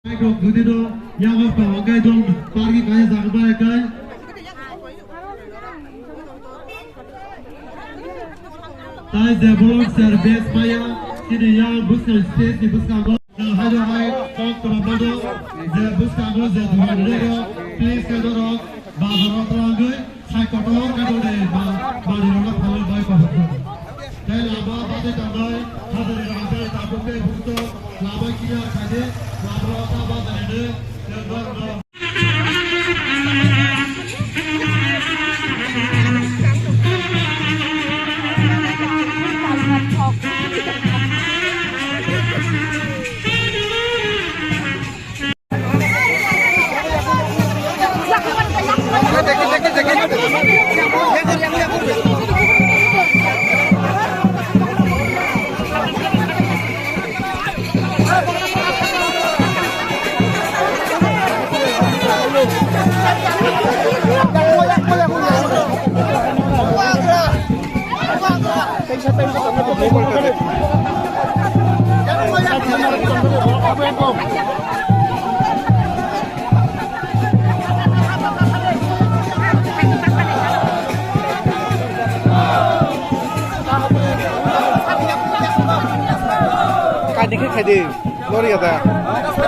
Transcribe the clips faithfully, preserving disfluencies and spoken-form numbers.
Bike rok jodi no yago pa hwnkhe dong parking kaya jaga bai kai. Tai je bolong ser base maya, chini yang bwskang stage ni bwskango. Hai do hai kok toma bodo, je bwskango je dukan rego, please kai dorok, bazar o twlangwi, sai kotor kai do de, ba, bari rok no phalwi bai kok. Tai lama bade tangai, hadari rang tai tabuk tei bukto, lama kiya khai de, lama rok ta bazar de, yang dor no. Kaidi khe khaidi, lori gada.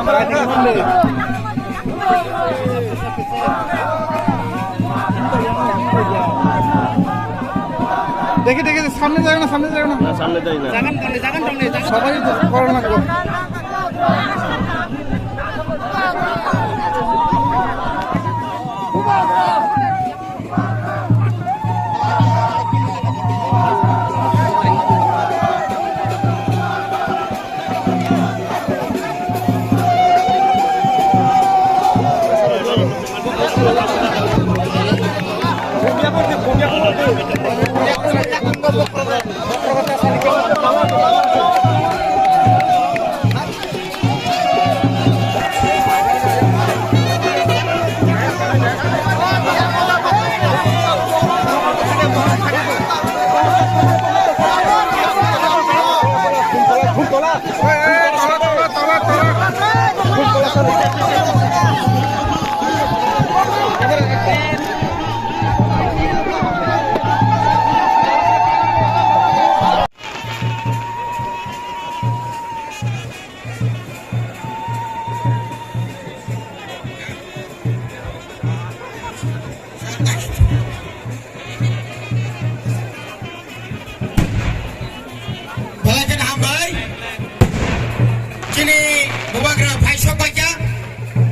Kaidi khe khaidi. Dekhe, dekhe, samne jayo na, samne jayo na. Na, samne jai na. Sabai to korona ko.